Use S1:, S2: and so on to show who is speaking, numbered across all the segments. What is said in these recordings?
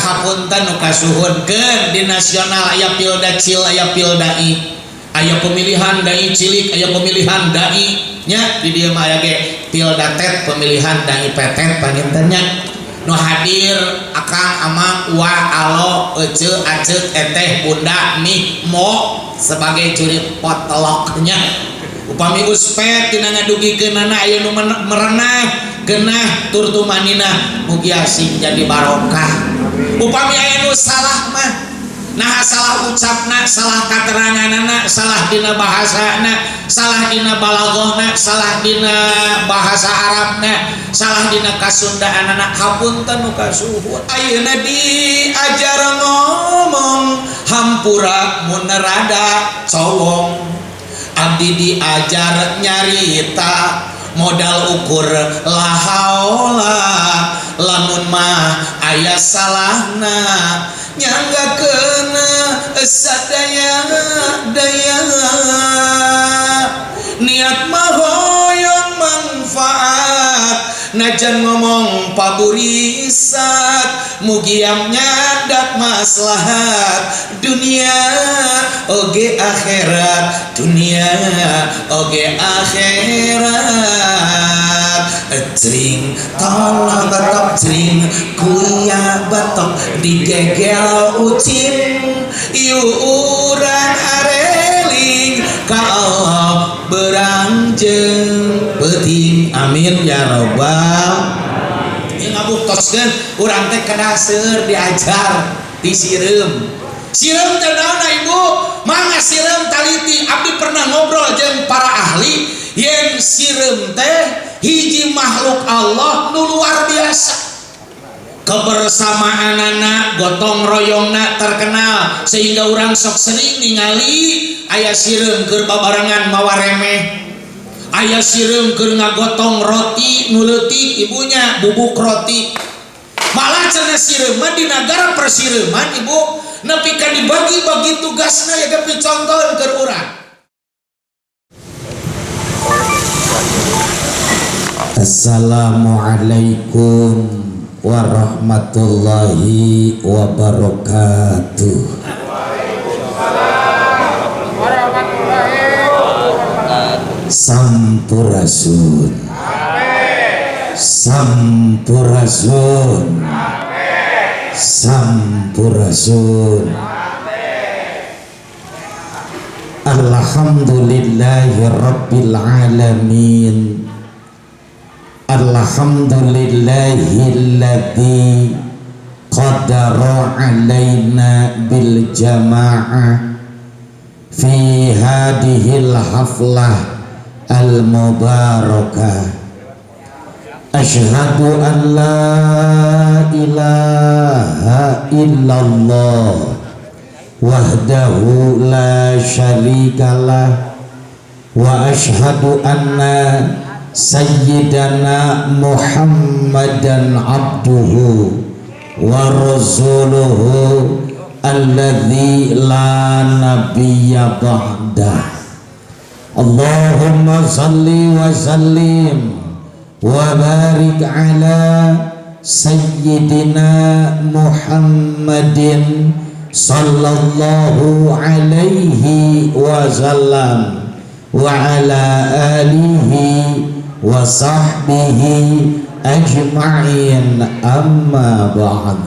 S1: Hapunten nu kasuhunkeun di nasional aya Pildacil, aya Pildai, aya pemilihan dai cilik, aya pemilihan dai nya. Di dieu mah aya ge Pildatet, pemilihan dai petet. Panginten nya nu hadir akang, amang, wa, alo, ece, acek, eteh, bunda, mi, mo sebagai curi potloknya. Upami uspet tina ngadugikeunana aya nu merenah genah tur tumaninah, mugia sing jadi barokah. Upami aya nu salah mah, nah, salah ucapna, salah kateranganana, salah dina bahasana, salah dina balagohna, salah dina bahasa Arabna, salah dina kasundaanana, hapunten nu kasuhun. Ayeuna diajar ngomong, hampura mun rada cowong. Abdi diajar nyarita modal ukur la haula. Lamun mah aya salahna, nyangga kena sadaya daya. Niat mah hoyong manfaat, najan ngomong paburisat, mugia nyandak maslahat dunia oge akhirat, dunia oge akhirat. Cring tolong batok, cring kuya batok, digegel ucin ieu urang areling ka Allah berang jeung peuting. Amin ya robbal. Ieu ngabuktoskeun urang teh kedah seueur diajar ti sireum. Sireum teh naon, Ibu? Mangga sireum taliti. Abdi pernah ngobrol jeung para ahli yen sireum teh hiji makhluk Allah nu luar biasa kebersamaan anak, gotong royongna terkenal, sehingga orang sok sering ningali aya sireum keur babarengan mawa remeh, aya sireum keur ngagotong roti nu leutik, ibunya, bubuk roti. Malah cenah sireum mah di nagara persireuman, Ibu, nepi ka dibagi-bagi tugasna ya ge picontoheun keur urang. Assalamualaikum warahmatullahi wabarakatuh. Sampurasun. Sampurasun. Sampurasun. Alhamdulillahi rabbil alamin. Alhamdulillahilladzi qadara alaina bil jamaah fi hadhil haflah al mubarakah. Asyhadu an la ilaha illallah wahdahu la syarikalah wa asyhadu anna sayyidana Muhammadan abduhu wa rasuluhu alladzi la nabiyya ba'dah. Allahumma salli wa sallim wa barik ala sayyidina Muhammadin sallallahu alaihi wasallam wa ala alihi wa sahbihi ajma'in. Amma ba'd.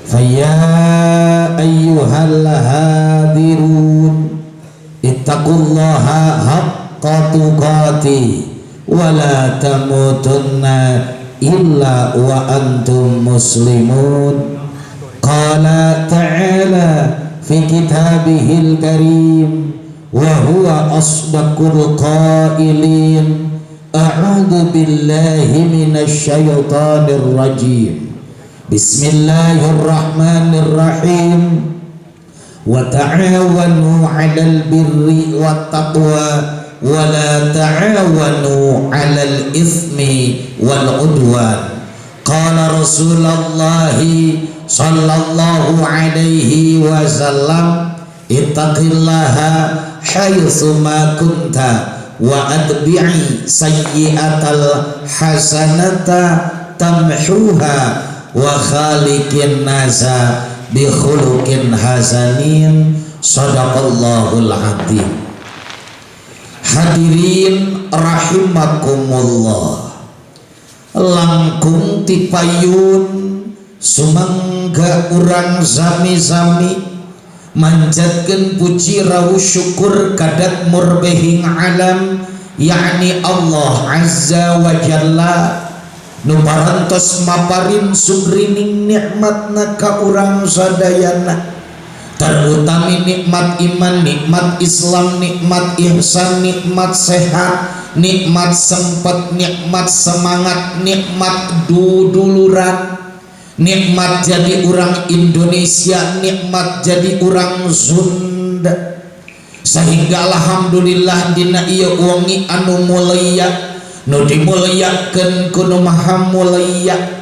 S1: Faya ayyuhal hadirun, ittaqullaha haqqa tuqatih wa la tamutunna illa wa antum muslimun. Qala ta'ala fi kitabihil karim wa huwa asdaqul qailin. A'udzu billahi minasy syaithanir rajim. Bismillahirrahmanirrahim. Wa ta'awanu 'alal birri wat taqwa wa la ta'awanu 'alal itsmi wal 'udwan. Qala Rasulullah sallallahu alaihi wasallam, ittaqillaha haitsu ma kunta wa atbi'i sayyi'atal hasanata tamhuha wa khaliqin nasa bi khuluqin hasanin. Sadaqallahul adzim. Hadirin rahimakumullah, langkung tipayun sumangga urang sami-sami manjatkeun puji rawu syukur kadat murbehing alam, yakni Allah Azza wa Jalla, nu parantos maparin sugrining nikmatna ka urang sadayana, terutami nikmat iman, nikmat Islam, nikmat ihsan, nikmat sehat, nikmat sempet, nikmat semangat, nikmat duduluran, nikmat jadi orang Indonesia, nikmat jadi orang Sunda, sehingga alhamdulillah dina ieu wengi anu mulia, nu dimuliakeun ku nu maha mulia,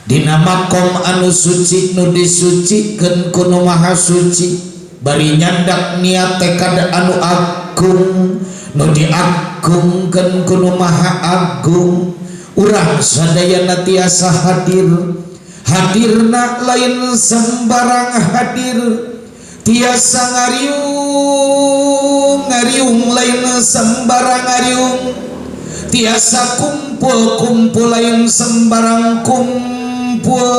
S1: dina makom anu suci, nu disucikeun ku nu maha suci, bari nyandak niat tekad anu agung, nu diagungkeun ku nu maha agung, urang sadayana tiasa hadir. Hadirna lain sembarang hadir, tiasa ngariung ngariung lain sembarang ngariung, tiasa kumpul-kumpul lain sembarang kumpul,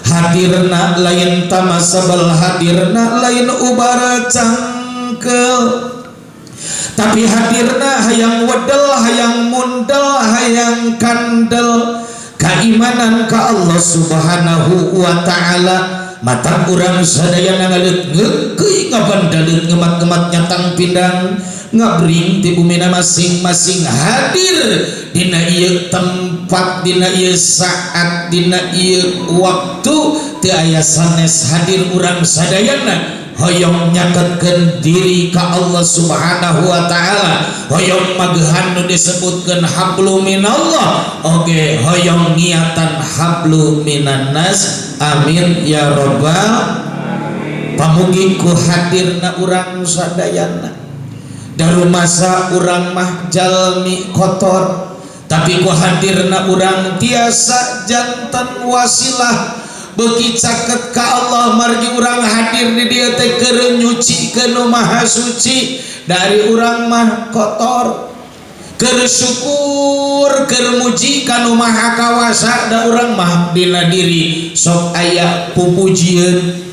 S1: hadirna lain tamasabal, hadirna lain ubara cangkel, tapi hadirna hayang wedel, hayang mundel, hayang kandel keimanan ka Allah Subhanahu wa Ta'ala. Mata urang sadayana ngaleut ngeukeui, ngabandalut, ngemat-ngemat, nyatang pindang, ngabring ti bumina masing-masing, hadir dina ieu tempat, dina ieu saat, dina ieu waktu. Teu aya sanes hadir urang sadayana hoyong nyaketkeun diri ka Allah Subhanahu wa Ta'ala, hoyong magehan nu disebutkeun hablu minallah, oge hoyong niatan hablu minan nas. Amin ya robbal. Pamugi ku hadirna urang sadayana, darumasa urang mah jalmi kotor, tapi ku hadirna urang tiasa janten wasilah beuki caket ka Allah, margi urang hadir di dieu teh keur nyucikeun nu maha suci, dari urang mah kotor, keur syukur, keur muji ka nu maha kawasa, da urang mah dina diri sok aya pupujieun,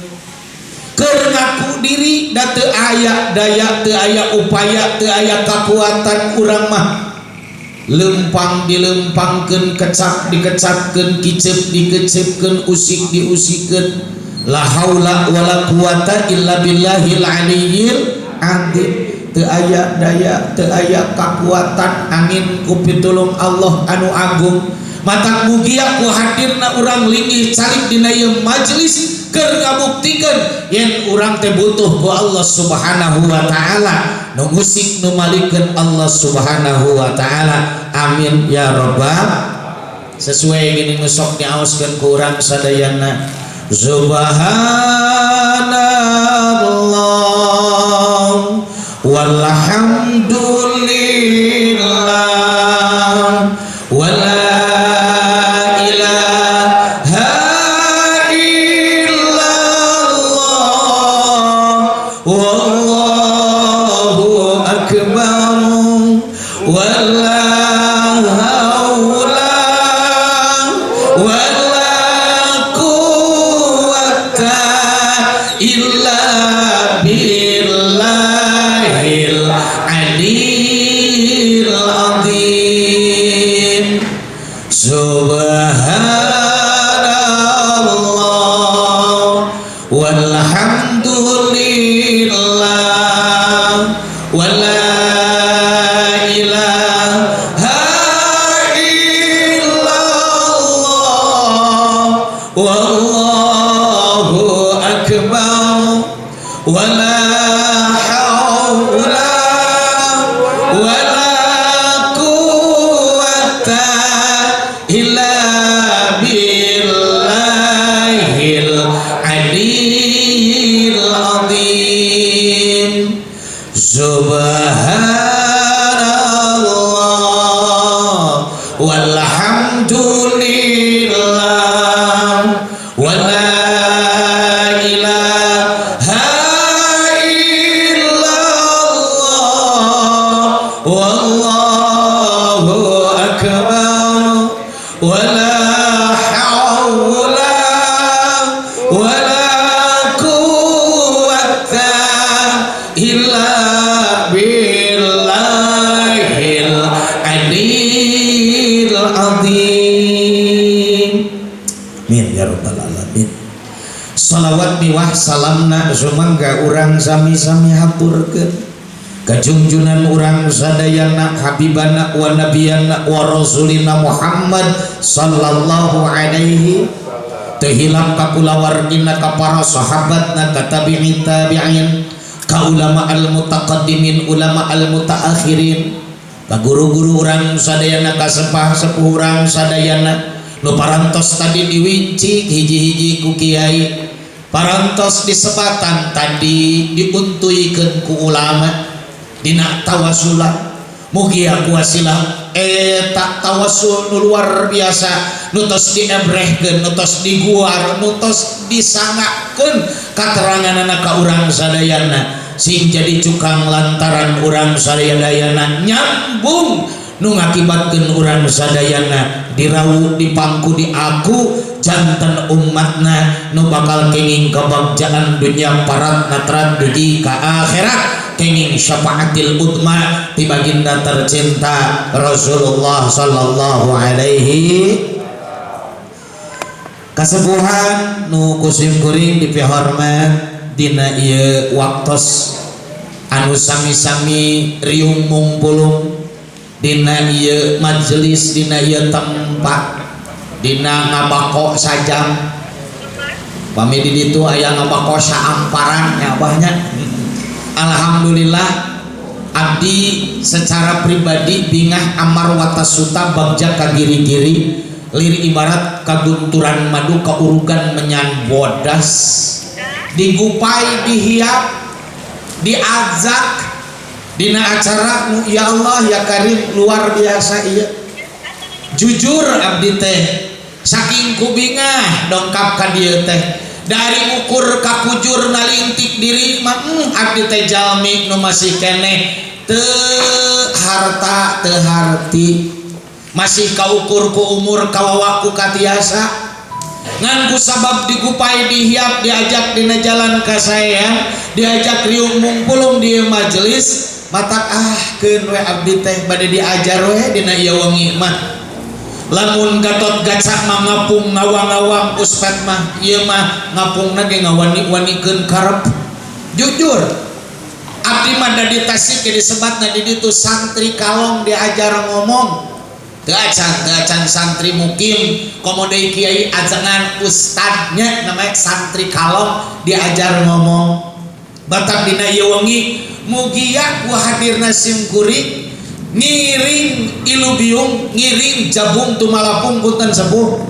S1: keur ngaku diri da teu aya daya, teu aya upaya, teu aya kakuatan. Urang mah lempang dilempangkeun, kecap dikecapkeun, kicep dikecepkeun, usik diusikeun. La haula wala quwata illa billahil aliyyil azim. Teu aya daya, teu aya kakuatan angin ku pitulung Allah anu agung. Matak mugia ku hadirna urang linggih calik dina ieu majelis keur ngabuktikeun yen urang teh butuh ku Allah Subhanahu wa Ta'ala, nu ngusik, nu malikeun Allah Subhanahu wa Ta'ala. Amin ya robbal. Sesuai gini nu sok diaoskeun ku urang sadayana, subhanallah walhamdulillah wala ilaha illallah wallahu akbar wala haula wala quwwata illa billahil aliyil azim. Subhanallah walhamdulillah wala ilaha illallah wallahu akbar wala haula wala quwwata illa billahil aliyil azim. Subhanallah walhamdulillah. Wa la ilaha illallah wallahu akbar wa la hawla wa la quwwata illa billahil aliyil azim. Amin ya rabbal alamin. Salawat miwah salamna sumangga urang sami-sami haturkeun ka junjunan urang sadayana, habibana wa nabiyana wa rasulina Muhammad sallallahu alaihi, teu hilap ka kulawargina, ka para sahabatna, ka tabi'in tabi'in, ka ulama al mutaqaddimin, ulama al mutaakhirin, ka guru-guru urang sadayana, ka sepah-sepuh urang sadayana nu parantos tadi diwincik hiji-hiji ku kiai, parantos disebatan tadi diuntuikeun ku ulama dina tawasulan. Mugia ku wasilah eta tawasul nu luar biasa, nu tos diebrehkeun, nu tos diguar, nu tos disangakeun kateranganana ka urang sadayana, sing jadi cukang lantaran urang sadayana nyambung nu ngakibatkeun urang sadayana dirawu, dipangku, diaku janten umatna nu bakal kenging kebagjaan dunia parat natrat dugi ka akhirat, kenging syafaatil utma ti baginda tercinta Rasulullah sallallahu alaihi. Kasepuhan nu kusim kuring dipihormat, dina ieu waktos anu sami-sami riung mungpulung dina ieu majelis, dina ieu tempat, dina ngabako sajam, pami di ditu aya ngabako saamparan nya abahnya. Alhamdulillah, abdi secara pribadi bingah amar watasuta bagja kagiri-giri lir, ibarat kagunturan madu kaurugan menyan bodas, digupai, dihiap, diajak dina acara nu ya Allah ya Karim luar biasa. Iya, jujur abdi teh saking kubingah dongkap ka dieu teh, dari ukur kakujur nalintik diri mah, abdi teh jalmi nu masih keneh teu harta teu harti, masih kaukur ku umur, kawawa ku katiasa, ngan ku sabab digupai, dihiap, diajak dina jalan kasaean, diajak riung mungpulung di majelis, matak ah keun we abdi teh bade diajar we dina ieu wengi mah. Lamun Gatot Gaca mah ngapung ngawang-ngawang, Ustad mah ieu mah ngapungna ge ngawani-wanikeun karep. Jujur abdi mah da di Tasik ge disebatna di ditu santri kalong, diajar ngomong teu acan, teu acan santri mukim, komo deui kiai ajengan ustadnya, namanya santri kalong diajar ngomong. Batak dina ieu wengi mugia ku hadirna sim kuring ngiring ilubiung, ngiring jabung tumalapung, punten sepuh,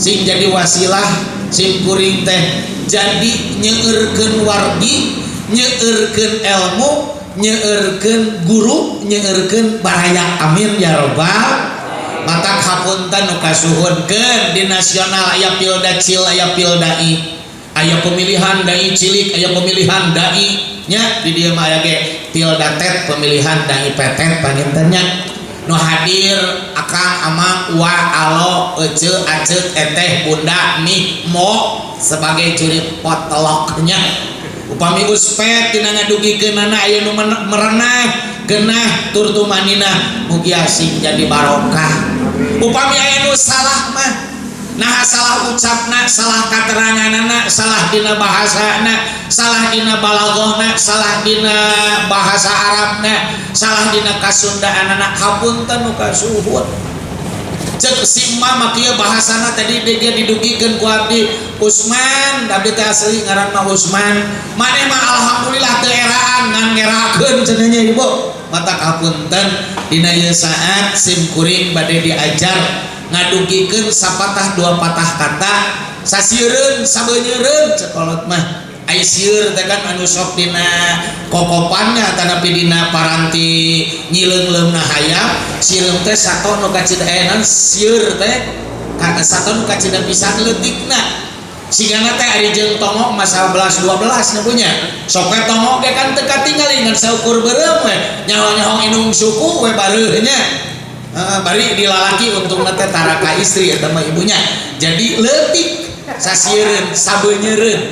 S1: sing jadi wasilah sim kuring teh jadi nyeurkeun wargi, nyeurkeun ilmu, nyeurkeun guru, nyeurkeun baraya. Amin ya robbal. Matak hapunten nu kasuhunkeun, di nasional aya pildacil, aya pildai, aya pemilihan dai cilik, aya pemilihan dai nya, di dieu mah aya ge pildatet, pemilihan dai petet. Panginten nya nu hadir akang, amang, wa, alo, ece, acek, eteh, bunda, mi, mo sebagai curi potloknya. Upami uspet tina ngadugikeunana aya nu merenah genah tur tumanina, mugi sing jadi barokah. Upami aya nu salah mah, nah salah ucapna, salah kateranganana, salah dina bahasana, salah dina balagohna, salah dina bahasa Arabna, salah dina kasundaanana, hapunten nu kasuhun. Cek si mama kieu bahasana tadi dia didugikeun ku abdi, "Usman," abdi teh asli ngaran mah Usman, "maneh mah alhamdulillah teu eraan ngan ngerakeun," cenah nya ibu. Mata hapunten, dina ieu saat sim kuring bade diajar ngadugikeun sapatah dua patah kata, sasieureun sabeunyereun cek kolot mah. Ai sieur teh kan anu sok dina kokopannya, tanapi dina paranti nyileung-leungna hayam. Sireum teh sato nu kacida, eh naon, sieur teh sato nu kacida pisan leutikna. Sigana teh ari jeung tongo mah 11 12 nya punya. Sok we tongo ge kan teu katingali, ngan saukur beureum we. Nyaho-nyaho indung suku we bareuh nya. Heeh, bari dilalaki untungna teh tara ka istri eta mah ibunya. Jadi leutik sasiereun sabeunyereun.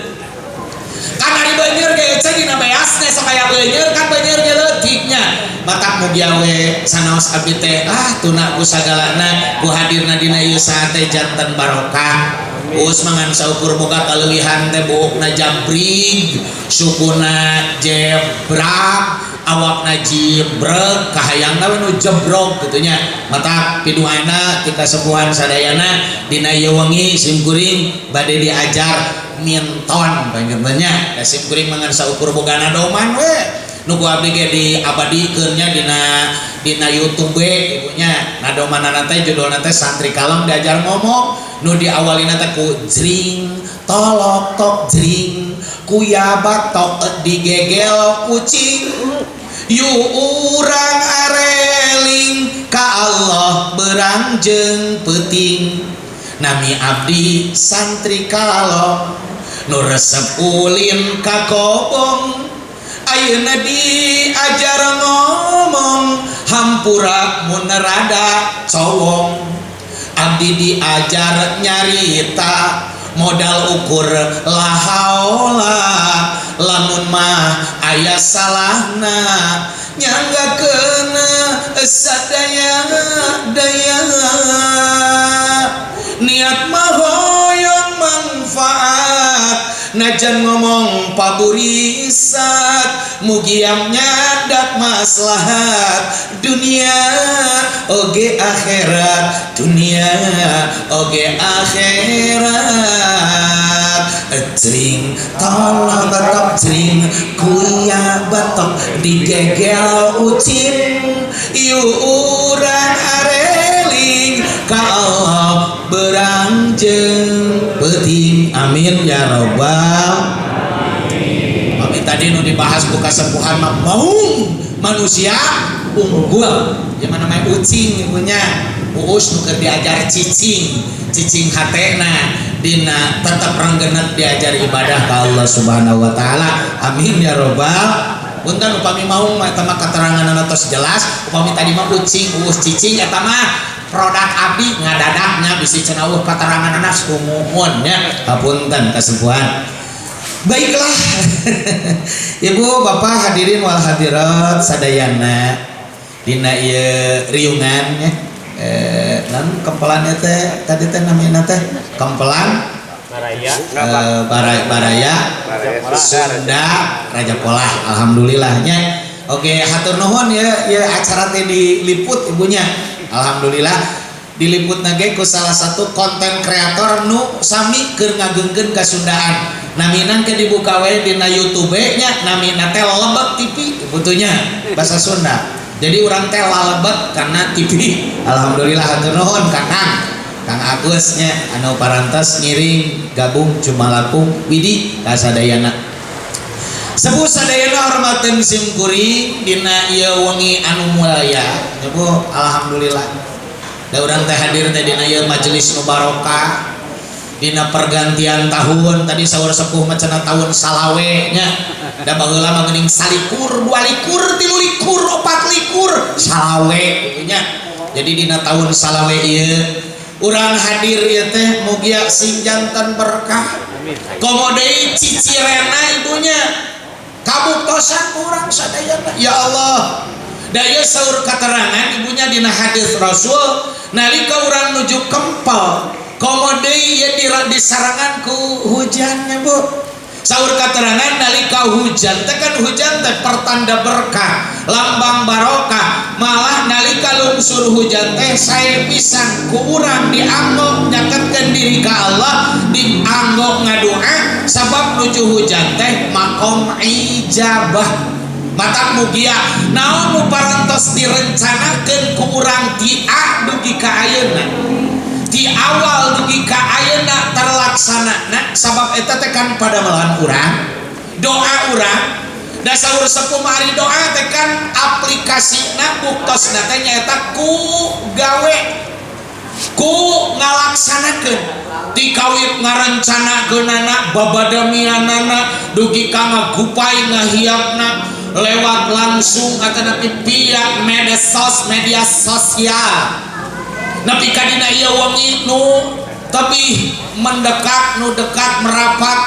S1: Kan ari beunyer ge ece dina beas teh sok aya beunyer, kan beunyer ge leutiknya. Matak mugia we sanaos abdi teh tuna ku sagalana ku hadirna dina ieu saat teh janten barokah. Uus mangan saukur boga kaleuwihan teh buukna jabrig, sukuna jebrak, awakna jibrek, kahayangna we nu jebrok kitu nya. Matak piduana ti kasepuhan sadayana dina ieu wengi sim kuring bade diajar minton panjenengan nya. Da sim kuring mangan saukur bogana doman we. Nu ku abdi ge diabadikeun nya dina YouTube ibunya. Nadomanana teh judulna teh Santri Kalem Diajar Ngomong. Nu diawalina teh ku jring tolok tok jring kuyabat tok digegel kucing yu urang areling ka Allah berang jeung peuting. Nami abdi santri kalong nu resep ulin ka kobong, ayeuna diajar ngomong hampura mun rada cowong. Abdi diajar nyarita modal ukur la haula, lamun mah aya salahna nyanggakeun sadaya daya. Niat mah hoyong manfaat najan ngomong paburisat, mugia nyandak maslahat dunia oge akhirat, dunia oge akhirat. Jring tolong batok jring kuya batok digegel ucing iu urang areling ka Allah berang jeung peuting. Amin ya robbal. Amin. Tadi nu dibahas ku kasepuhan mah maung manusia unggul. Ya mana namanya ucing punya uus nu keur diajar cicing, cicing hatena dina tetep renggenet diajar ibadah ka Allah Subhanahu wa taala. Amin ya robbal. Punten upami maung mah eta mah kateranganna tos jelas, upami tadi mah ucing uus cicing eta mah produk abdi ngadadaknya bisi cenah eueuh kateranganna sumuhun nya. Hapunten kasepuhan. Baiklah. Ibu bapak hadirin wal hadirat sadayana dina ieu riungan nya. Nan kempelannya teh tadi teh namina teh kempelan
S2: Baraya.
S1: Baraya Sunda Raja Polah. Alhamdulillahnya. Oke, hatur nuhun ya, ya acara teh diliput ibunya. Alhamdulillah diliput nage ku salah satu konten kreator nu sami keur ngageungkeun kasundaan. Namina ke dibuka we dina YouTube nya, namina teh Lebet TV butuhnya bahasa Sunda. Jadi urang teh lalebet karena TV. Alhamdulillah hatur nuhun Kang Kang Agus nya anu parantos ngiring gabung cumalapung widi kasadayana. Sepuh sadayana hormateun sim kuring dina ieu wengi anu mulya. Ibu alhamdulillah. Da urang teh hadir teh dina ieu majelis nu barokah dina pergantian tahun. Tadi saur sepuh mah cenah tahun salawe nya. Da baheula mah geuning salikur, dualikur, tilulikur, opatlikur, salawe kitu nya. Jadi dina tahun salawe ieu urang hadir ieu teh mugia sing janten berkah. Komo deui cicirena ibunya kabuktosan urang sadayana. Ya Allah. Da ieu saur katerangan ibunya dina hadis Rasul nalika urang nuju kempel komo deui ieu disarangan ku hujannya Bu. Saur katerangan nalika hujan teh kan hujan teh pertanda berkah, lambang barokah. Malah nalika lungsur hujan teh sae pisan ku urang dianggok nyaketkeun diri ka Allah, dianggok ngadoa sabab nuju hujan teh makom ijabah. Matak mugia naon nu parantos direncanakeun ku urang ti A dugi ka ayeuna, ti awal dugi ka ayeuna terlaksana. Nah, sabab eta teh kan padamelan urang, doa urang. Da saur sepuh mah ari doa teh kan aplikasina buktosna teh nyaeta ku gawe. Ku ngalaksanakeun ti kawit ngarencanakeunana, babadamianana, dugi ka ngagupai, ngahiapna lewat langsung atanapi via medsos, media sosial, nepi ka dina ieu wengi nu tapi mendekat, nu dekat merapat,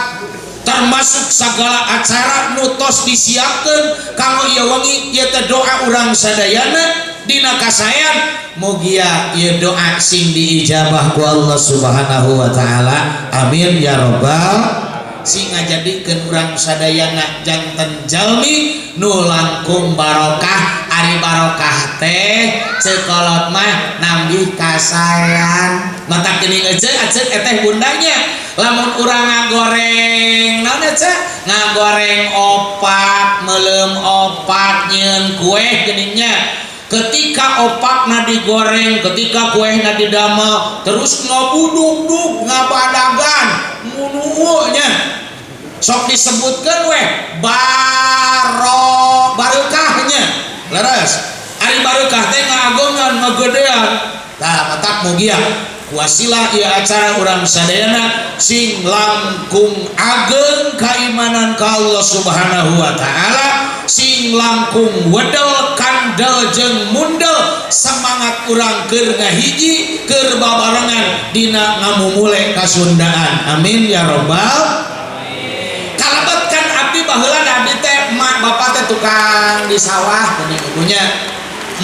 S1: termasuk segala acara nu tos disiapkeun kanggo ieu wengi. Ieu teh doa urang sadayana dina kasaean, mugia ieu doa sing diijabah ku Allah Subhanahu wa taala. Amin ya robbal. Sing ngajadikeun urang sadayana janten jalmi nu langkung barokah. Ari barokah teh ceuk kolot mah nambih kasaean. Matak geuning ece acek eteh bundanya, lamun urang ngagoreng naon ece, ngagoreng opak, meuleum opak, nyieun kue geuningnya, ketika opakna digoreng, ketika kuehna didamel, terus ngabuduk-duk, ngabadagan munuunya, sok disebutkan weh baro barokahnya. Leres, ari barokah teh ngagongan, ngagedean. Tah, matak mugia wasilah ieu acara urang sadayana sing langkung ageng kaimanan ka Allah Subhanahu wa taala, sing langkung wedel, kandel jeung mundel semangat urang keur ngahiji, keur babarengan dina ngamumule kasundaan. Amin ya robbal. Kalebet kan abdi baheula, abdi teh mak bapak teh tukang di sawah geuning ibunya,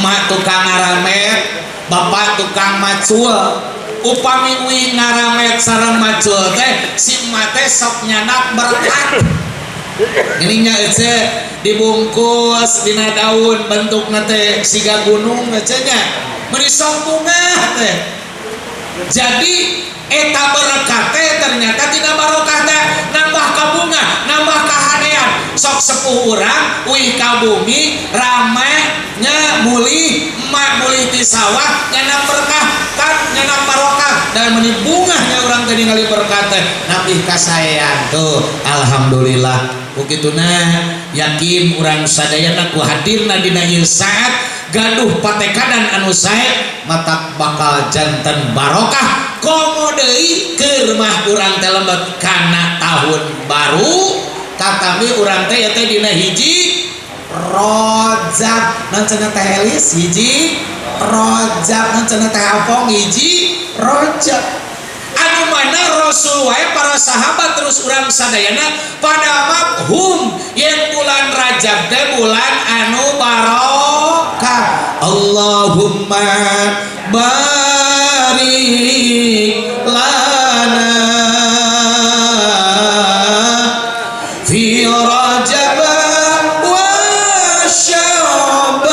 S1: mak tukang ngaramet, bapak tukang macul. Upami uing ngaramet sareng macul teh, si emak teh sok nyandak berkat geuning nya ece, dibungkus dina daun, bentukna teh siga gunung ece nya, meuni sok bungah teh. Jadi eta berkat teh ternyata tina barokah teh nambah kabunga, nambah kahadean. Sok sepuh urang uih ka bumi rame nya, mulih emak mulih ti sawah nyandak berkah kan, nyandak barokah, dan meuni bungahnya urang teh ningali berkat teh nambih kasaean tuh. Alhamdulillah, begituna yakin urang sadayana ku hadirna dina ieu saat gaduh patekadan anu sae, matak bakal janten barokah. Komo deui keur mah urang teh lembet kana tahun baru, katami urang teh teh dina 1 Rojab. Non cenah teh Elis 1 Rojab, non cenah teh Apong 1 Rojab, anu mana Rasul wae, para sahabat, terus urang sadayana pada mafhum yen bulan Rajab teh bulan anu barokah. Allahumma barik lana fi Rajab wa Sya'bana,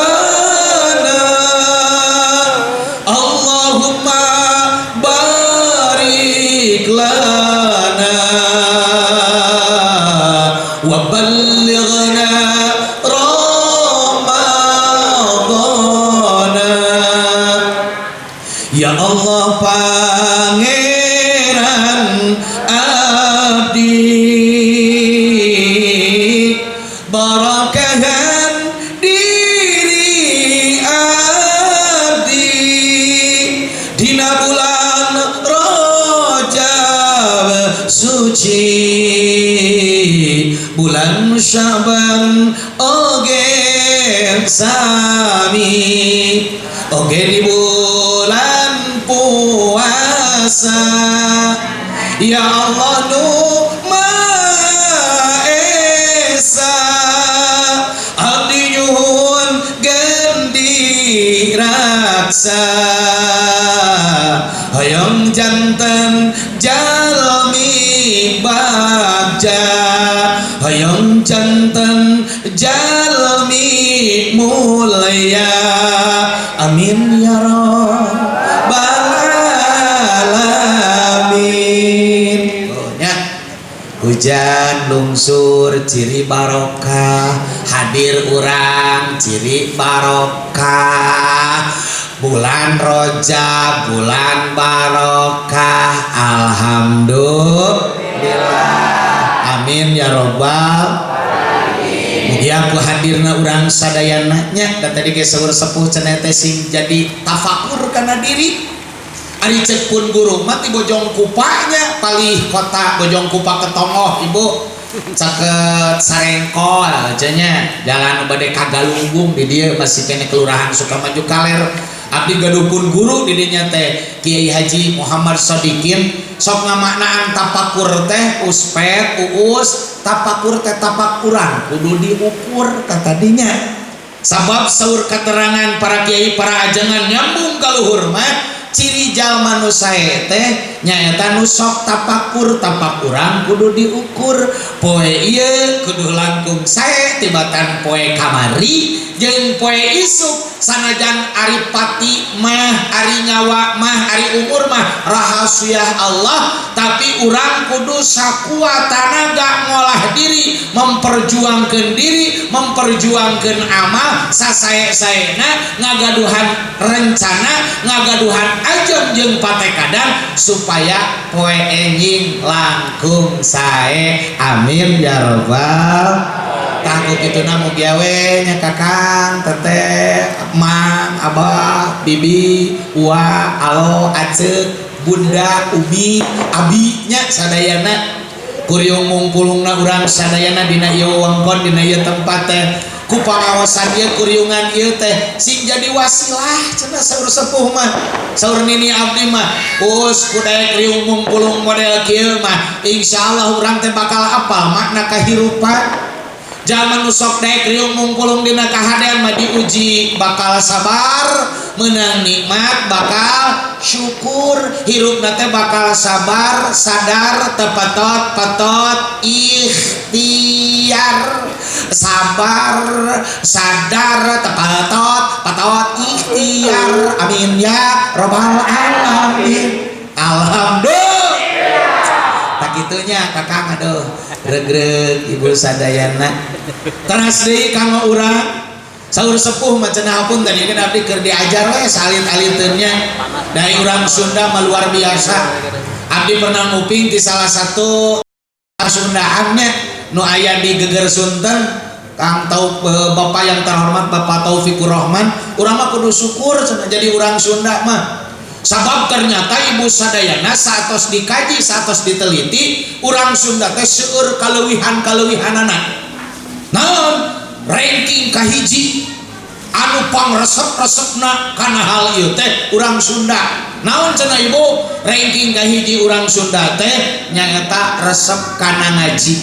S1: Allahumma barik lana wa ballighna Ramadana. Ya Allah, Pangeran abdi, barakahan diri abdi dina bulan Rajab suci, bulan Syaban oge sami, oge di bulan puasa. Ya Allah nu Maha Esa, abdi nyuhun gendi raksa, hoyong janten jalmi bagja, hoyong janten jalmi mulya. Amin ya robbal alamin. Oh, nya. Hujan lungsur ciri barokah, hadir urang ciri barokah, bulan Rojab bulan barokah. Alhamdulillah, amin ya robbal. Mugia ku hadirna urang sadayana nya, dan tadi ge saur sepuh cenah teh sing jadi tafakur kana diri. Ari cek pun guru mah ti Bojong Kupanya, palih kota Bojong Kupa ke Tonggoh, Ibu, caket Sarengkol nya, jalan bade ka Galunggung. Di dieu masih keneh Kelurahan Sukamaju Kaler. Abdi gaduh pun guru di dinya teh, Kiai Haji Muhammad Sodikin, sok ngamaknaan tapakur teh, uspet uus, tapakur teh tapakuran kudu diukur tadinya. Sabab saur keterangan para kiai, para ajengan, nyambung ka luhur mah, ciri jalma nu sae teh nyaeta nu sok tapakur. Tapakuran kudu diukur, poe ieu kudu langkung sae tibatan poe kamari jeung poe isuk. Sanajan ari pati mah, ari nyawa mah, ari umur mah rahasia Allah, tapi urang kudu sakuat tanaga ngolah diri, memperjuangkan diri, memperjuangkan amal sasae-saena, ngagaduhan rencana, ngagaduhan ajem jeung patekadan supaya poe enjing langkung sae. Amin ya robbal. Tah, ku kituna mugia we nya, Kakang, Teteh, Mang, Abah, Bibi, Uwa, Alo, Acek, Bunda, Ubi, Abi nya sadayana, kuring mungpulungna urang sadayana dina ieu wewengkon, dina ieu tempat teh, ku pangaosan ieu, kuriungan ieu teh sing jadi wasilah cenah saur sepuh mah, saur nini abdi mah, us ku daek riung mungpulung model kieu mah, insyaallah urang teh bakal apal makna kahirupan. Jalma nu sok daek riung mungpulung dina kahadean mah diuji bakal sabar, menang nikmat bakal syukur, hirupna teh bakal sabar sadar, tepetot petot ikhtiar, sabar sadar, tepetot petot ikhtiar. Amin ya robbal alamin. Alhamdulillah. Tah, kitu nya, Kakang. Aduh, regreg Ibu sadayana. Teras deui kanggo urang, saur sepuh mah cenah pun tadi kan abdi keur diajar we salit-aliteun nya, dari urang Sunda mah luar biasa. Abdi pernah nguping di salah satu Sundaannya nu aya di Geger Sunten, Kang Tau, Bapak yang terhormat Bapak Taufikur Rahman, urang mah kudu syukur cenah jadi urang Sunda mah. Sabab ternyata, Ibu sadayana, saatos dikaji, saatos diteliti, urang Sunda teh seueur kaleuwihan-kaleuwihanana. Naon ranking kahiji anu pangresep-resepna kana hal ieu teh urang Sunda? Naon cenah, Ibu? Ranking kahiji urang Sunda teh nyaeta resep kana ngaji,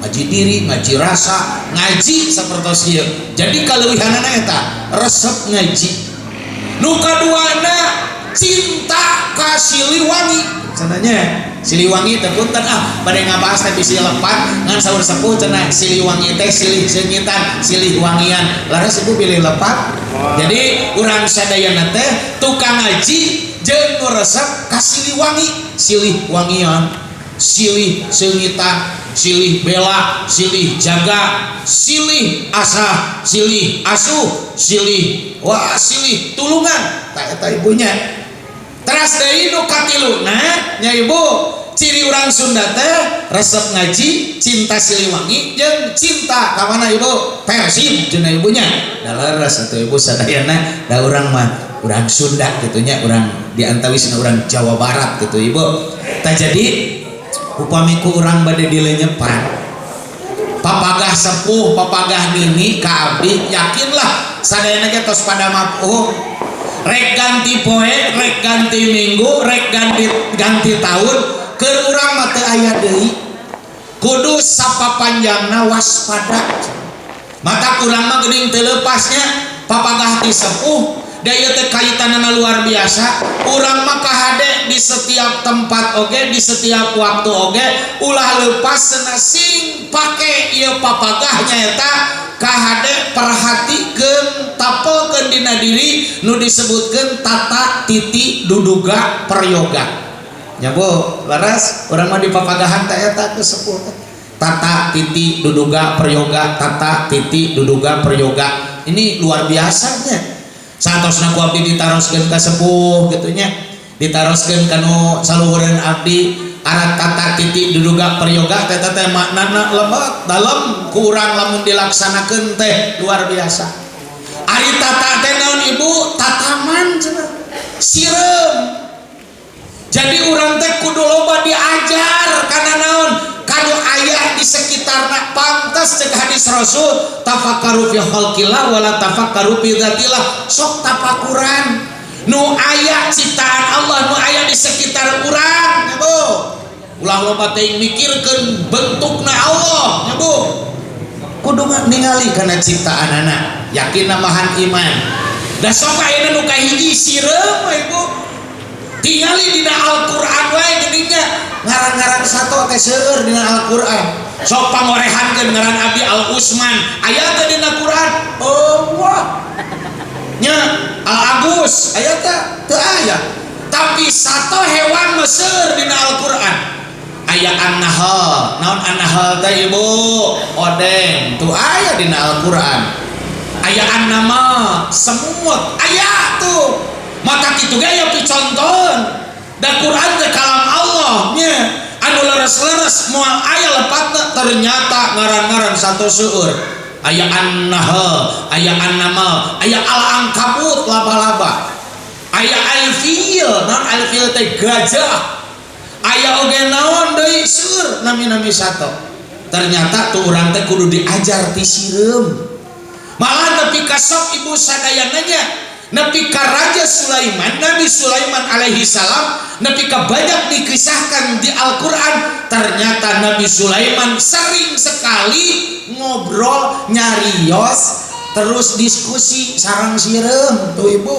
S1: ngaji diri, ngaji rasa, ngaji sapertos ieu. Jadi kaleuwihanana eta resep ngaji. Nu kaduana cinta ka Siliwangi cenah nya. Siliwangi teh, punten ah, bade ngabahas teh bisi lepat, ngan saur sepuh cenah Siliwangi teh silih seungitan, silih wangian. Laras, Ibu, pilih lepat. Jadi urang sadayana teh tukang ngaji jeung nu resep ka Siliwangi, silih wangian, silih seungitan, silih bela, silih jaga, silih asah, silih asuh, silih wah, silih tulungan. Tah, eta ibunya. Teras deui nu katiluna nya, Ibu, ciri urang Sunda teh resep ngaji, cinta Siliwangi, jeung cinta ka mana, Ibu? Persib cenah ibunya. Da leres atuh, Ibu sadayana, da urang mah urang Sunda kitu nya, urang di antawisna urang Jawa Barat gitu, Ibu. Tah, jadi upami ku urang bade dilenyepan papagah sepuh, papagah nini ka abdi, yakinlah sadayana ge tos pada mafhum. Rek ganti poe, rek ganti minggu, rek ganti ganti tahun, keur urang mah teu aya deui. Kudu sapapanjangna waspada. Mata urang mah geuning teu lepasnya papagah ti sepuh, da ieu teh kaitanana luar biasa. Urang mah kahade di setiap tempat oge, di setiap waktu oge, ulah lepas cenah, sing pake ieu papagah, nyaeta kahade perhatikeun, tapelkeun dina diri nu disebutkeun tata titi duduga prayoga nya, Bu. Leres, urang mah di papagahan teh eta ke sepuh teh tata titi duduga prayoga, tata titi duduga prayoga. Ini luar biasanya. Saatosna ku abdi ditaroskeun ka sepuh kitu nya, ditaroskeun kanu saluhureun abdi, arat tata titi duduga prayoga teh teh maknana lebet dalam ku urang. Lamun dilaksanakeun teh luar biasa. Ari tata teh naon, Ibu? Tataman cenah, sireum. Jadi urang teh kudu loba diajar karena naon? Kanu aya di sekitarna. Pantas cek hadis Rasul, tafakkaru fi khalqillah wala tafakkaru fi dzatillah. Sok tafakuran nu aya ciptaan Allah, nu aya di sekitar urang ya, Bu. Ulah loba teuing mikirkeun bentukna Allah ya, Bu. Kudu ningali kana ciptaanana, yakin nambahan iman. Da sok ayeuna nu kahiji sireum we, Ibu. Tingali dina Al-Qur'an wae geuning nya, ngaran-ngaran sato teh seueur dina Al-Qur'an. Sok pangorehankeun ngaran abdi Al Usman, aya teh dina Qur'an? Oh, wah. Nya Al Agus aya teh? Teu aya. Tapi sato hewan mah seueur dina Al-Qur'an. Aya an-nahl. Naon an-nahl teh, Ibu? Odeng. Tuh aya dina Al-Qur'an. Aya an-namal, semut, aya tuh. Maka kitu ge aya picontohan. Da Quran teh kalam Allah nya, anu leres-leres moal aya lepatna. Ternyata ngaran-ngaran sato seueur. Aya an-nahl, aya an-namal, aya al-angkabut, laba-laba. Aya al-fil, naon al-fil teh? Gajah. Aya oge naon deui, seueur nami-nami sato. Ternyata tuh urang teh kudu diajar ti sireum. Malah nepi ka sok, Ibu sadayana nya, nepi ka Raja Sulaiman, Nabi Sulaiman alaihi salam, nepi ka banyak dikisahkan di Al-Quran. Ternyata Nabi Sulaiman sering sekali ngobrol, nyarios, terus diskusi sareng sireum tuh, Ibu.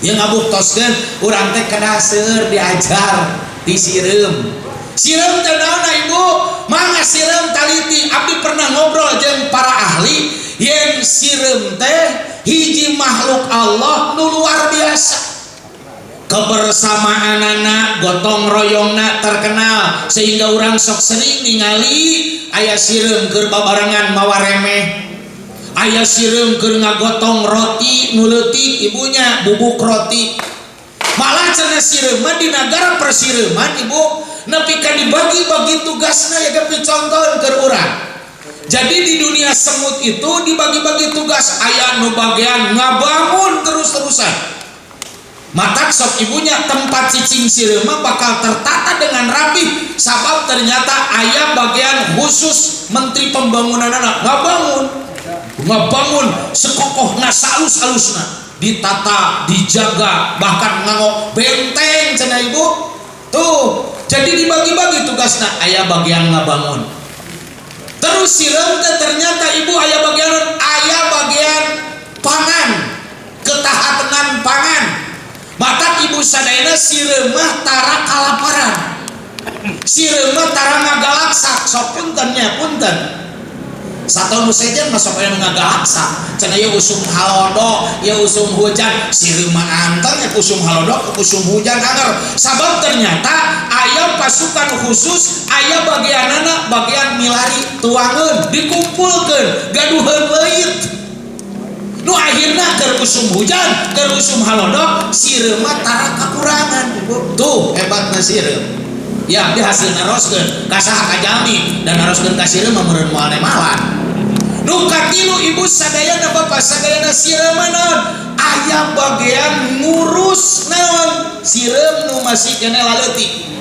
S1: Ya ngabuktoskeun urang teh kedah seueur diajar di sireum. Sireum teh naon, Ibu? Mangga sireum taliti. Abdi pernah ngobrol jeung para ahli yen sireum teh hiji makhluk Allah nu luar biasa. Kebersamaan anak, gotong royongna terkenal, sehingga orang sok sering ningali aya sireum keur babarengan mawa remeh, aya sireum keur ngagotong roti nu leutik, Ibu nya, bubuk roti. Malah cenah sireum mah di negara persireuman, Ibu, nepi ka dibagi-bagi tugasna ya, picontohan keur urang. Jadi di dunia semut itu dibagi-bagi tugas, aya nu bagian ngabangun terus-terusan. Matak sok, Ibu nya, tempat cicing sireum bakal tertata dengan rapi, sabab ternyata aya bagian khusus menteri pembangunan, anak ngabangun ngabangun sekokohna, salus-alusna, ditata, dijaga, bahkan nganggo benteng cenah, Ibu tuh. Jadi dibagi-bagi tugasna, aya bagian ngabangun. Terus sireum teh ternyata, Ibu, aya bagian pangan, ketahanan pangan. Matak Ibu sadayana, sireum mah tara kalaparan, sireum mah tara ngagalaksak. Sok punten nya, punten, satu nu sejen masuk aya nu ngagalaksak cenah, ieu usum halodo, ieu usum hujan. Sireum mah anteng ya, usum halodo, usum hujan anger, sabab ternyata aya pasukan khusus, aya bagianana bagian milari tuangeun, dikumpulkeun, gaduheun leuit nu akhirna keur usum hujan, keur usum halodo, sireum mah tara kakurangan. Ibu, tuh hebatna sireum ya. Di hasil naroskeun ka saha? Ka jalmi, dan naroskeun ka sireum mah meureun moal nemalan. Nu katilu, Ibu sadayana, Bapak sadayana, sireum mah naon? Aya bagian ngurus naon? Sireum nu masih keneh laleutik.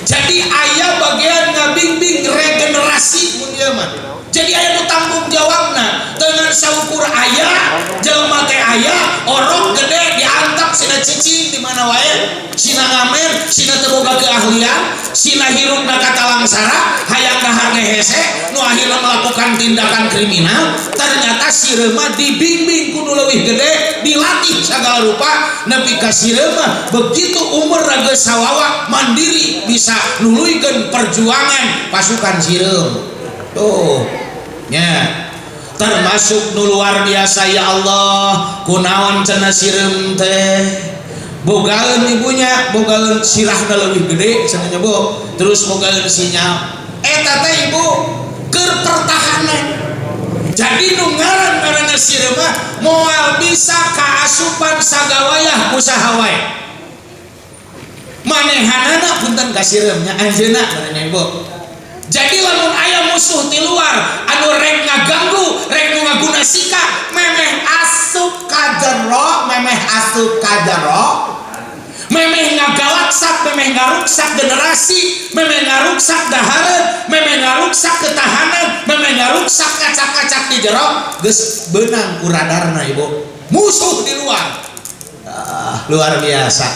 S1: Jadi aya bagian ngabimbing regenerasi mun ieu mah. Jadi aya nu tanggung jawabna dengan saukur aya jelema teh, aya orok gede diantap, sina cicing di mana wae, sina ngamen, sina teu boga keahlian, sina hirupna katalangsara, hayang dahar ge hese, nu akhirna melakukan tindakan kriminal. Ternyata sireum mah dibimbing kudu leuwih gede, dilatih segala rupa, nepi ka sireum mah begitu umur geus sawawa mandiri, bisa nuluykeun perjuangan pasukan sireum tuh nya. Termasuk nu luar biasa, ya Allah, kunaon cenah sireum teh bogaeun, Ibu nya, bogaeun sirahna leuwih gede cenah nya, Bu, terus bogaeun sinyal eta teh, Ibu, keur pertahanan. Jadi nu ngaran ngaranna sireum mah moal bisa kaasupan sagawayah ku saha wae manehanana. Punten ka sireum nya, anjeunna ngaranna, Ibu. Jadi lamun aya musuh di luar anu rek ngaganggu, rek nu ngaguna sika, memeh asup ka jero, memeh asup ka jero. Memeh ngagalaksak, memeh ngaruksak generasi, memeh ngaruksak dahareun, memeh ngaruksak ketahanan, memeh ngaruksak ngacak-ngacak di jero, geus beunang ku radarna, Ibu. Musuh di luar. Ah, luar biasa.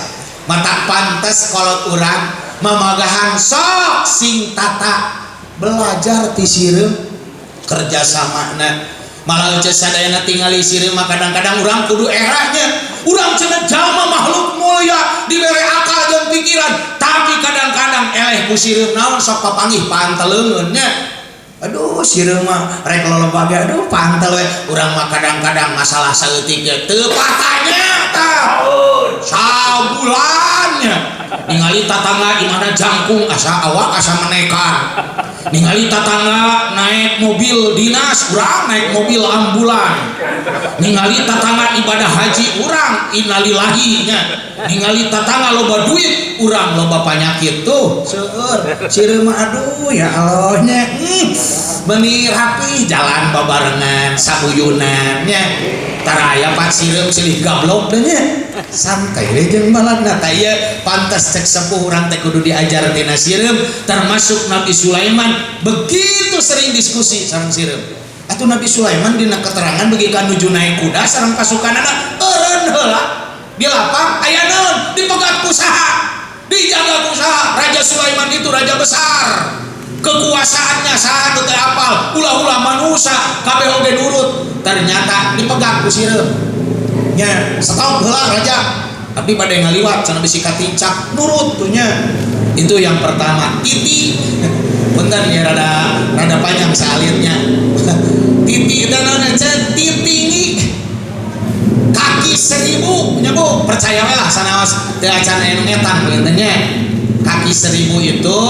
S1: Matak pantes kolot urang mamagahan sok sing tata, belajar ti sireum kerjasamana. Malah geus sadayana tingali sireum mah kadang-kadang urang kudu eranya. Urang cenah jalma makhluk mulia, dibere akal jeung pikiran, tapi kadang-kadang eleh ku sireum naon, sok papanggih panteleungeun nya. Aduh, sireum mah rek loloba ge, aduh, pantel we. Urang mah kadang-kadang masalah saeutik ge teu patanya tah. Sabulannya ningali tatangga imahna jangkung, asa awak asa menekan. Ningali tatangga naik mobil dinas, urang naik mobil ambulan. Ningali tatangga ibadah haji, urang innalillahi nya. Ningali tatangga loba duit, urang loba panyakit. Tuh seueur sireum mah, aduh, ya Allah nya. Meuni rapi jalan babarengan sabuyunan nya. Tara aya, Pak, sireum silih gablok deh nya, santai we jeung baladna. Tah, ieu pantes cek sepuh, urang teh kudu diajar tina sireum. Termasuk Nabi Sulaiman begitu sering diskusi sareng sireum. Atuh Nabi Sulaiman dina keterangan bagi ka nuju naik kuda sareng pasukanana, eureun heula di lapang aya naon, dipegat ku saha, dijaga ku saha. Raja Sulaiman itu raja besar, kekuasaannya saha nu teu apal, ulah-ulah manusia kabeh oge nurut. Ternyata dipegat ku sireum nya, "Stop heula, raja, abdi bade ngaliwat," cenah, bisi katincak. Nurut tuh nya. Itu yang pertama. Titi, punten ya, rada rada panjang salitnya. Titi itu naon? Titinggi kaki 1000 nya, Bu. Percaya we lah, sanaos teu acan aya nu ngetang punten nya. Kaki 1000 itu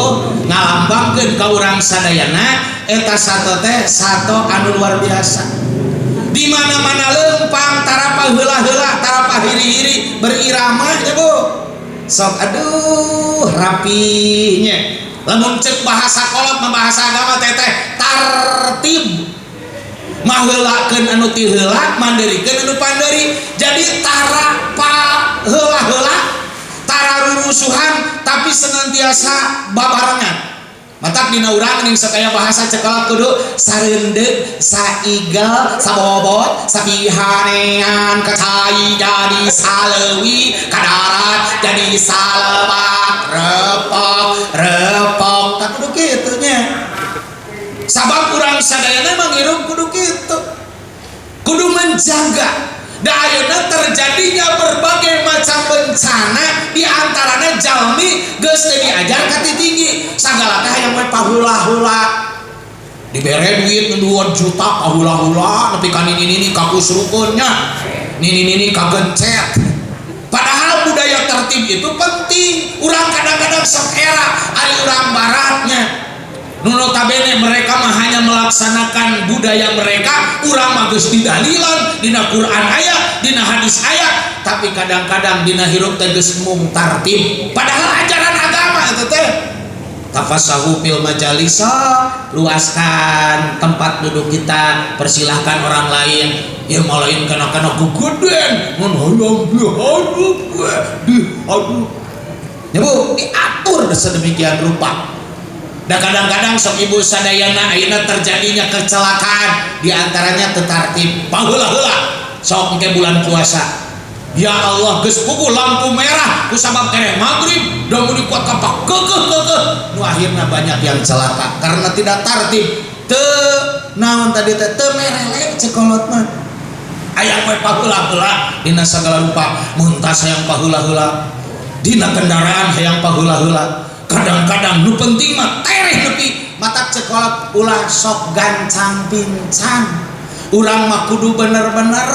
S1: ngalambangkeun ka urang sadayana eta sato teh sato anu luar biasa, di mana-mana lempang, tarapa heula-heula, tarapa hiri-hiri, berirama nya, Bu. Sok aduh rapinya. Lamun cek bahasa kolot mah, bahasa agama teh teh tartib, maheulakeun anu ti heula, mandirikeun anu panderi. Jadi tara pa heula-heula, tara rurusuhan, tapi senantiasa babarengan. Matak dina urang ning sakaya bahasa cekolot kudu sareundeuk, saigel, sabobot, sapihanean, ka cai jadi saleuwi, ka darat jadi salebak, repok repok. Tak kudu kitu nya, sabab urang sadayana manghirup kudu kitu, kudu menjaga. Da ayeuna terjadinya berbagai macam bencana, di antaranya jalmi geus teu diajar ka tinggi, sagala teh hayang we paheula-heula. Dibere duit 2 juta, paheula-heula nepi ka nini-nini kakusrukeun nya, nini-nini kagencet. Padahal budaya tertib itu penting. Urang kadang-kadang sok era ari urang baratnya, nu notabene mereka mah hanya melaksanakan budaya mereka, urang mah geus didalilan, dina Quran aya, dina hadis aya, tapi kadang-kadang dina hirup teh geus mung tartib. Padahal ajaran agama itu teh tafassahu fil majalisa, luaskan tempat duduk kita, persilahkan orang lain. Ya malain kana-kana gugeden mun hayang dihadup we dihadup ya, Bu, diatur sedemikian rupa. Dan kadang-kadang sok ibu sadayana, ayeuna terjadinya kecelakaan diantaranya teu tartib, paheula-heula. Sok engke bulan puasa, ya Allah, geus puguh lampu merah, ku sabab tereh maghrib da mun kuat kapak keukeuh keukeuh, nu akhirna banyak yang celaka karena tidak tartib. Teu naon tadi teh, teu merele cekolot mah, aya we paheula-heula dina sagala rupa. Mentas hayang paheula-heula, dina kendaraan hayang paheula-heula, kadang-kadang nu penting mah tereh nepi. Matak cekolot ulah sok gancang pincang, urang mah kudu bener-bener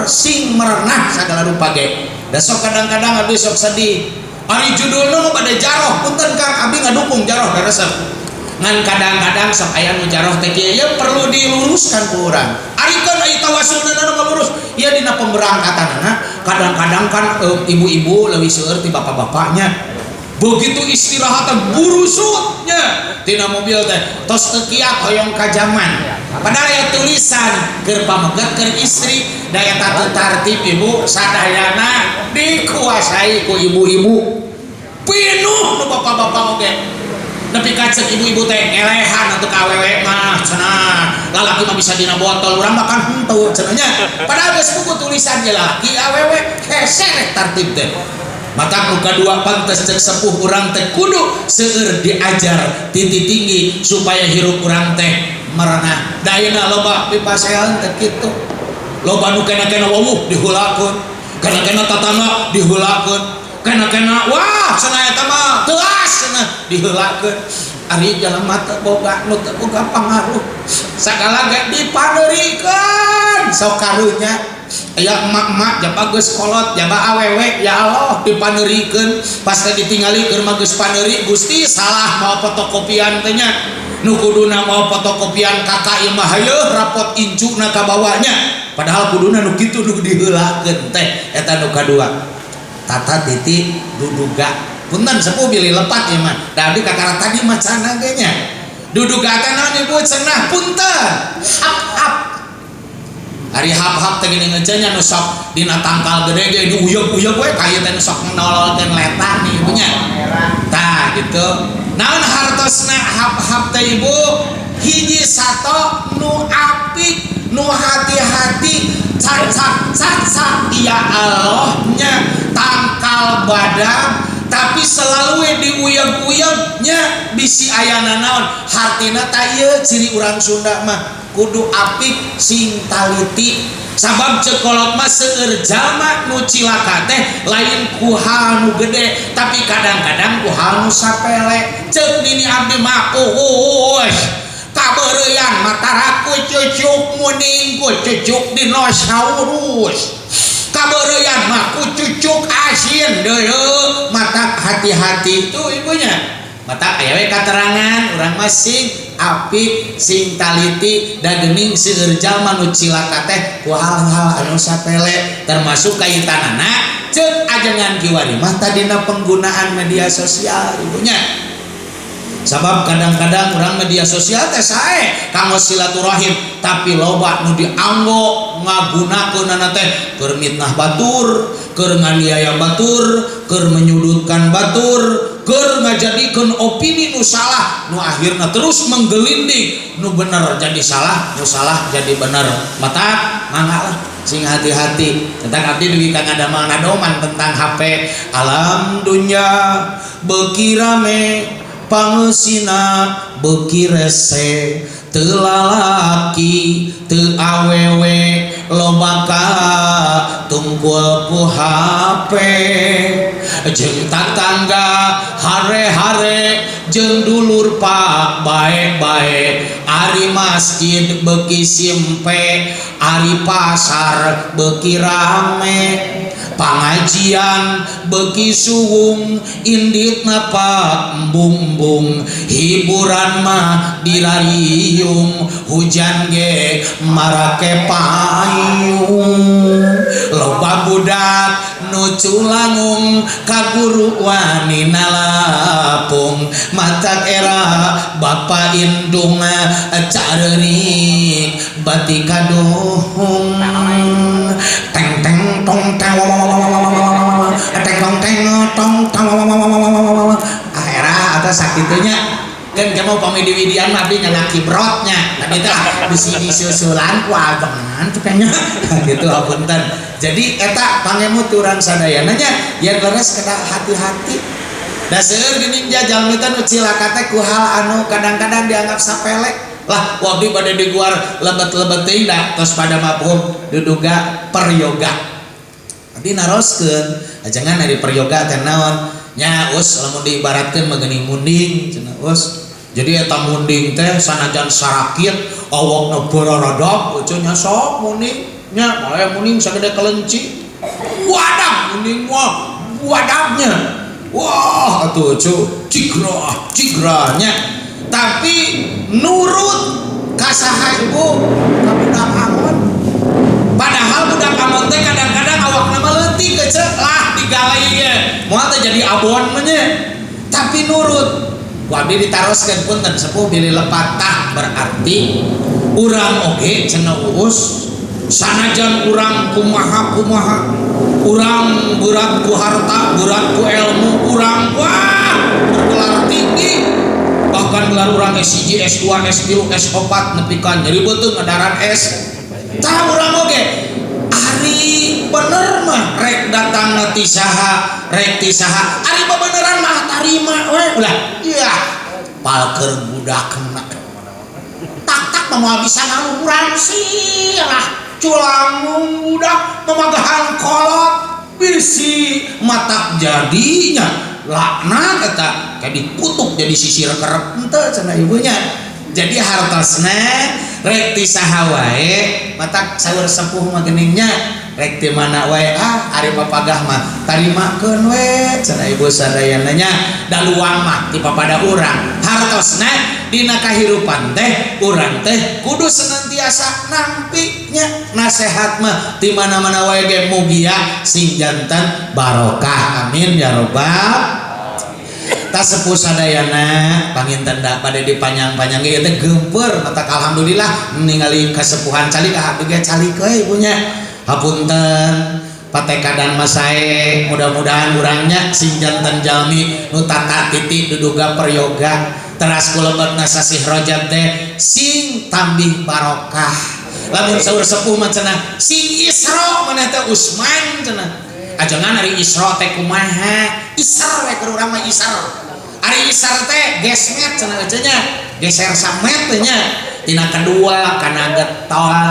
S1: sing merenah segala rupa ge. Da sok kadang-kadang abdi sok sedih, ari judulna mah bade jaroh. Punten, Kang, abdi ngadukung jaroh, da resep, ngan kadang-kadang sok aya nu jaroh teh kieu, ya perlu diluruskan ku urang. Ari kan aya tawasulna nu lurus ya dina pemberangkatanana. Kadang-kadang kan ibu-ibu leuwih seueur ti bapak-bapaknya, begitu istirahat burusutnya tina mobil teh tos teu kiat hoyong ka zaman. Padahal aya tulisan keur pameget, keur istri. Da eta teu tartib, Ibu. Sadayana dikuasai ku ibu-ibu, pinuh nu bapak-bapak oge. Nepi ka cek ibu-ibu teh, "Ngelehan atuh ka awewe mah," cenah, "lalaki mah bisa dina botol, urang makan henteu," cenah nya. Padahal geus buku tulisan ge lalaki awewe, hese tartib teh. Mata nu kadua, pantes cek sepuh urang teh kudu seueur diajar titi tinggi supaya hirup urang teh merenah. Da ayeuna loba pipasean teh kitu, loba nu kena-kena wawuh diheulakeun, kena-kena tatangga diheulakeun, kena-kena wah cenah eta mah teuas cenah diheulakeun. Ari jalma teu boga nu teu boga pangaruh, sagala ge dipaneurikeun. Sok karunya aya emak-emak jaba geus kolot, jaba awewe, ya Allah, dipaneurikeun. Pas teh ditingali keur mah geus paneuri. Gusti, salah mau fotokopian teh nya. Nu kuduna mau fotokopian kakak ieu mah hayoh rapot incuna ka bawahnya, padahal kuduna nu kitu nu diheulakeun teh. Eta nu kadua, tata titi duduga. Punten sepuh bilih lepat ieu mah, da abdi kakara tadi macana ge nya. Duduga teh naon, Ibu? Cenah punten, hap-hap. Ari hap-hap teh geuning nya, nu sok dina tangkal gede ge diuyeg-uyeg we ka ieu teh, nu sok nololkeun letah nih ibunya. Tah gitu. Naon hartosna hap-hap teh, Ibu? Hiji sato nu apik, nu hati-hati, cacak cacak, ya Allahnya, tangkal badak tapi selalu we diuyeg-uyegnya bisi ayana naon. Hartina tah ieu ciri urang Sunda mah kudu apik, sing taliti, sabab cek kolot mah seueur jalma nu cilaka teh lain ku hal nu gede, tapi kadang-kadang ku hal nu sapele. Cek nini abdi mah, "Uus, kabeureuyan matara ku cucuk muning, ku cucuk dinosaurus, kabeureuyan mah ku cucuk asin deui." Mata hati-hati tuh ibunya. Mata aya we katerangan urang mah sing apik, sing taliti, da geuning seueur jalma nu cilaka teh ku hal-hal anu sapele, termasuk kaitanana cek ajengan kiwari mah tadina penggunaan media sosial, ibunya. Sabab kadang-kadang orang media sosial teh sae kanggo silaturahim, tapi loba nu dianggo ngagunakeunana teh keur mitnah batur, keur nganiaya batur, keur menyudutkan batur, keur ngajadikeun opini nu salah, nu akhirna terus menggelinding, nu bener jadi salah, nu salah jadi bener. Mata mangga lah sing hati-hati. Tentang abdi dugi ka ngadamel nadoman tentang HP. Alam dunya beuki rame, pangeusina beuki rese, teu lalaki teu awewe loba tungkul ku HP, jeung tatangga hare-hare, jeung dulur pak bae-bae. Ari masjid beuki simpe, ari pasar beuki rame, pangajian beuki suwung, inditna pak embung-embung, hiburan mah dirariung, hujan ge marake payung, loba budak nu culangung, ka guru wani nalapung. Matak era bapa indung careurik bati kaduhung. Teng teng tong teng teng tong teng tong tong. Ah, era atau sakitunya kan. Kamu pami di widian mah abdi nyana kibrotnya tadi teh bisi disusulan ku abangan tuh kayaknya gitu. Apunten. Jadi eta pangemut urang sadayana nya, yen leres kedah hati-hati, da seueur geuning jalmi teh nu cilaka teh ku hal anu kadang-kadang dianggap sapele lah. Abdi bade diguar lebet-lebet teuing, da tos pada mafhum duduga peryoga. Abdi naroskeun ajangan ari peryoga teh naon nya, us? Lamun diibaratkeun mah geuning munding cenah, us. Jadi eta munding teh sanajan sarakit awakna bararadap nya, sok munding nya, malah munding sagede kelenci, wadah munding mah wadahnya, wah atuh cu cigrah cigrahnya, tapi nurut ka saha, Ibu? Ka budak angon. Padahal budak angon teh kadang-kadang awakna mah leutik kece lah, digalai ge moal teh jadi abon mah nya, tapi nurut. Ku abdi ditaroskeun, punten sepuh bilih lepat. Tah, berarti urang oge cenah Uus, sanajan urang kumaha kumaha, urang berat ku harta, berat ku ilmu, urang wah bergelar tinggi, bahkan gelar urang S1, S2, S3, S4, nepi ka nyeri beuteung ngadaran S. Tah, urang oge ari bener mah rek datang ti saha, rek ti saha, ari bebeneran mah tarima we, ulah iya palker budak kena tak tak mah moal bisa ngaluhuran sih lah, culang budak memagahan kolot bisi matak jadinya laknat eta kayak dikutuk jadi sisir kerep henteu cenah ibunya. Jadi hartosna rek ti saha wae, matak saur sepuh mah geningnya, rek ti mana wae, ah ari papagah mah tarimakeun we cenah ibu sadayana nya, da luang mah ti papada urang. Hartosna dina kahirupan teh urang teh kudu senantiasa nampi nya nasehat mah ti mana-mana wae ge, mugia sing janten barokah, amin ya robbal. Ta sepuh sadayana, panginten da bade dipanjang-panjang ieu teh geumpeur, matak alhamdulillah ningali kasepuhan calik, abdi ge calik we ibunya. Hapunten patekadan masae, mudah-mudahan urangnya sing janten jalmi nu tata titi duduga peryoga. Teras kulebetna sasih Rajab teh sing tambih barokah. Lamun saur sepuh mah cenah sing Isra maneh teh Usman cenah. Ajengan ari Isra teh kumaha? Isar we keur urang mah isar. Ari isar teh gesmet cenah nya, geser samet teh nya, tina kedua kana getol,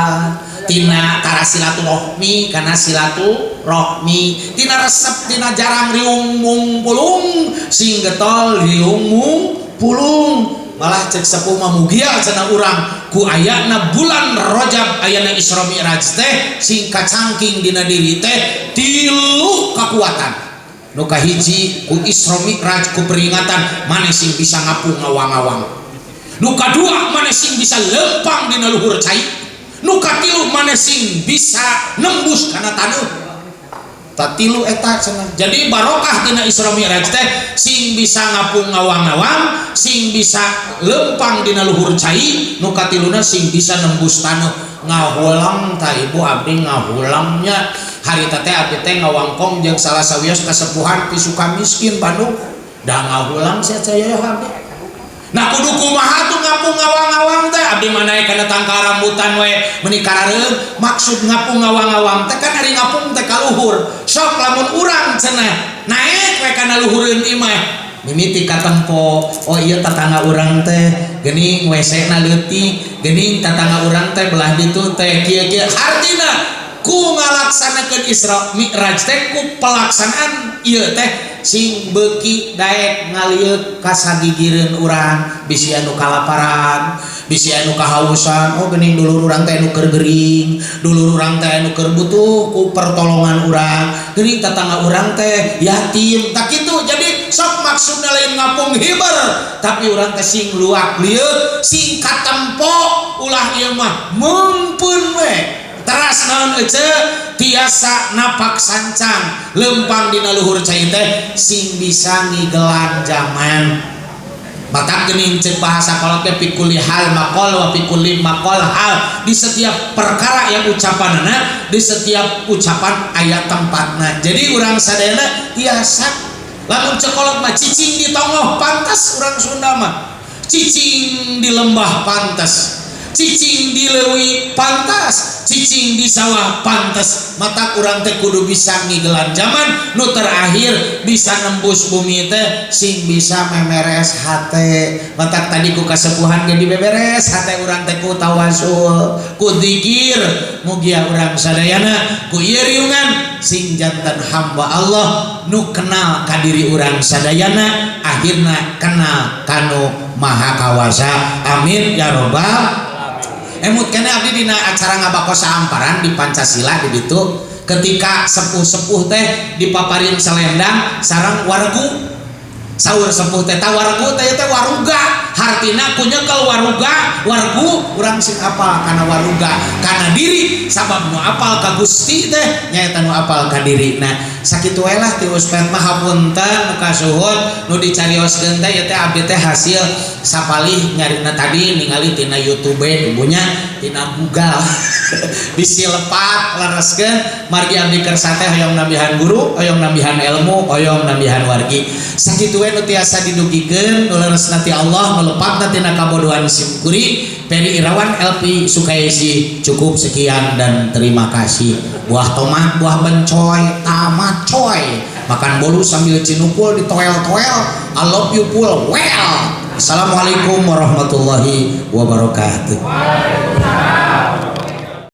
S1: tina tara silaturahmi kana silaturahmi, tina resep, tina jarang riung mung pulung sing getol riung mung pulung. Malah cek sepuh mah mugia cenah urang ku ayana bulan Rajab, ayana Isra Mi'raj teh sing kacangking dina diri teh tilu kekuatan. Nu kahiji, ku Isra Mi'raj, ku peringatan, maneh sing bisa ngapung ngawang-ngawang. Nu kadua, maneh sing bisa lempang dina luhur cai. Nu katilu, maneh sing bisa nembus kana taneuh. Tilu eta cenah. Jadi barokah tina Isra Mi'raj teh sing bisa ngapung ngawang-ngawang, sing bisa lempang dina luhur cai, nu katiluna sing bisa nembus taneuh. Ngahulang ta ibu, abdi ngahulangnya harita teh abdi teh ngawangkong jeung salah sawios kasepuhan ti Sukamiskin, Bandung, da ngahulang sia saya abdi. Nah, kudu kumaha tuh ngapung ngawang-ngawang teh? Abdi mah naek kana tangkal rambutan we meuni karareum. Maksud ngapung ngawang-ngawang teh kan ari ngapung teh ka luhur. Sok lamun urang cenah naek we kana luhureun imah, mimiti katempo, oh iya tetangga urang teh geuning WC na leutik, geuning tetangga urang teh belah ditu teh kieu-kieu. Artina ku ngalaksanakeun Isra Mi'raj teh, ku pelaksanaan ieu teh sing beuki daek ngalieuk ka sagigireun urang, bisi anu kalaparan, bisi anu kahausan. Oh geuning dulur urang teh anu keur gering, dulur urang teh anu keur butuh ku pertolongan urang, geuning tetangga urang teh yatim. Tak kitu. Jadi sok maksudna lain ngapung hiber, tapi urang teh sing luak lieuk, sing katempo, ulah ieu mah meungpeun we. Teras naon ece? Tiasa napak sancang lempang dina luhur cai teh sing bisa ngigelan zaman. Matak geuning cek bahasa kolot teh fi kulli hal maqal wa fi kulli maqal hal, di setiap perkara yang ucapanana, di setiap ucapan aya tempatna. Jadi urang sadayana tiasa, lamun cek kolot mah cicing di tongoh pantas, urang Sunda mah cicing di lembah pantas, cicing di leuwi pantas, cicing di sawah pantas. Mata urang teh kudu bisa ngigelan zaman. Nu terakhir, bisa nembus bumi teh sing bisa memeres hate. Matak tadi ku kasepuhan ge dibeberes hate urang teh ku tawasul, ku dzikir. Mugia urang sadayana ku ieu riungan sing janten hamba Allah nu kenal ka diri urang sadayana, akhirna kenal kanu Maha Kawasa, amin ya robbal. Emut keneh abdi dina acara ngabakosa amparan di Pancasila di ditu, ketika sepuh-sepuh teh dipaparin selendang sareng wargu. Saur sepuh teh wargu teh teh waruga, hartina ku nyekel waruga wargu urang sing apal kana waruga, kana diri, sabab nu apal ka Gusti teh nyaeta nu apal ka diri. Nah, sakitu we lah ti Uspet mah. Hapunten nu kasuhun nu dicarioskeun teh ieu teh abdi teh hasil sapalih nyarina tadi ningali tina YouTube ibunya, tina Google, bisi lepat lereskeun. Margi abdi kersa teh hoyong nambihan guru, hoyong nambihan ilmu, hoyong nambihan wargi. Sakitu we nu tiasa didugikeun, nu leresna ti Allah, nu lepatna tina kabodohan sim kuring, Peri Irawan LP Sukaisi, cukup sekian dan terima kasih. Buah tomat, buah bencoy, tamat coy. Makan bolu sambil cinukul di toel-toel. I love you full well. Assalamualaikum warahmatullahi wabarakatuh.